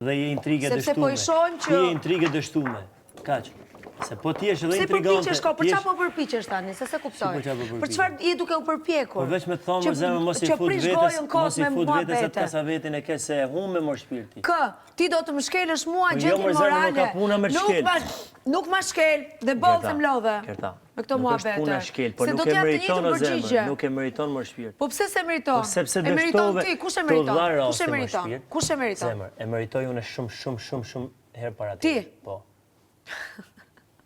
Dhe je intrigë e Sepse po i dështume. shohim që Ti je intrigë e dështume. Kaq. Se po ti jesh edhe Pse intrigante. përpiqesh ko? Për ti çfarë jesh po përpiqesh tani? Se s'e Si kuptoj. për çfarë po Për përpiqem? çfarë je duke u përpjekur? Po veç me të thonë Që mor zemër mos i që fut prish vetes, gojën kot mos i me fut vetes atë muhabete. kasavetin e keq se e hume mor shpirti. Kë? Ti do të më shkelësh mua Po jo gjendjen mor zemër, nuk morale. ka puna me të Nuk shkel. ma nuk ma shkel dhe boll Gerta, se m'lodhe. Gerta. Me këto Nuk është muhabete. puna shkel, po Se nuk do e të jap të meriton njëjtën o zemër, përgjigje. nuk e meriton mor shpirt. Po pse s'e meriton? Po sepse E meriton dështove, ti, kush e të meriton? dha Kush e rasti mor meriton? shpirt. Kush e meriton? Zemër, e meritoj unë shumë shumë shumë shumë herë para Ti? teje. Po.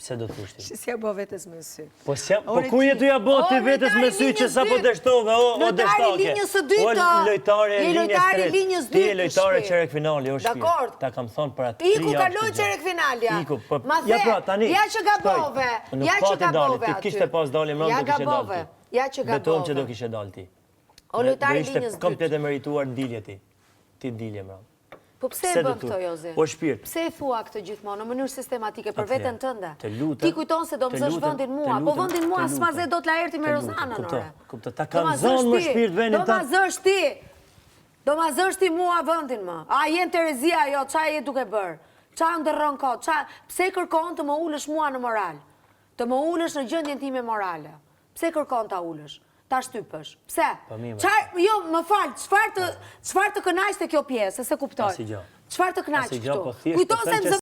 Pse do thush ti? Si ja bo vetes me sy. Po s'jam, po ku je tu ja bo ti vetes me sy që sapo dështove, o o dështake. Lojtari i linjës së dytë. O lojtari i linjës së tretë. linjës Ti je lojtare çerek finali, o shpirt. Dakord. Ta kam thonë para tri Iku javësh kaloi këtë gjë. çerek finalja. Iku, po Ma ja the, pra tani. ja që gabove, Nuk ja që pati dalje, gabove ti aty. kishte pas dalje mbrëmë Ja do kishe dalë gabove, ti. ja që Betohem që gabove. do kishe dalë ti. O lojtari Do i ishte linjës dytë. komplet e merituar dilje ti. Ti dilje mbrëmë. Po pse e bën këtë Jozi? O shpirt. Pse e thua këtë gjithmonë në mënyrë sistematike për veten tënde? Të lutem. Ti kujton se do më zësh vendin mua, po vendin mua s'ma zë dot Laerti me Rozanën, Kupto, kupto, ta kam zënë më shpirt vendin tënd. Do ma zësh ti. Do ma zësh ti mua vendin më. A je në terezi ajo, ça je duke bërë? Ça ëndërron kot? Ça pse kërkon të më ulësh mua në moral? Të më ulësh në gjendjen time morale? Pse kërkon ta ulësh? Ta shtypësh. Pse? Po mirë. Çfarë, jo, më fal, çfarë të çfarë të kënaq te kjo pjesë, se s'e kuptoj. Asnjë gjë. Çfarë të kënaq Asnjë gjë, këtu? po thjesht po Kujton se them më që zë